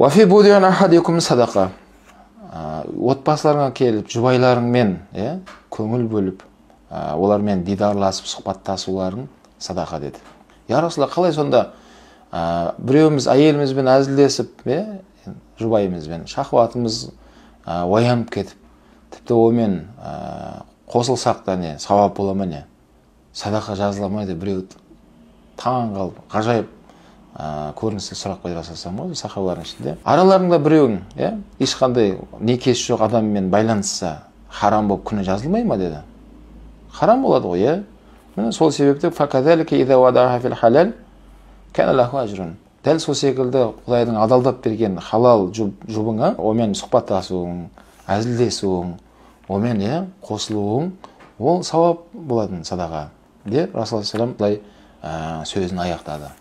Уафи будиан ахадикум садақа. Отбасыларыңа келіп, жұбайларыңмен, иә, көңіл бөліп, олармен дидарласып, сұхбаттасуларың садақа деді. Я Расулалла, қалай сонда біреуіміз әйелімізбен әзілдесіп, иә, жұбайымызбен шахуатымыз оянып кетіп, тіпті онымен қосылсақ та не, сауап бола ма не? Садақа жазыла ма деп біреу таң қалып, ғажайып көріністі сұрақ қойды Расулалла ғой сахабалардың ішінде. Араларыңда біреуің, иә, ешқандай некесі жоқ адаммен байланысса, харам болып күні жазылмай ма деді. Харам болады ғой, иә. Міне сол себепті дәл сол секілді Құдайдың адалдап берген халал жұбыңа онымен сұхбаттасуың, әзілдесуің, онымен, иә, қосылуың, ол сауап болатын садақа деп Расулалла былай сөзін аяқтады.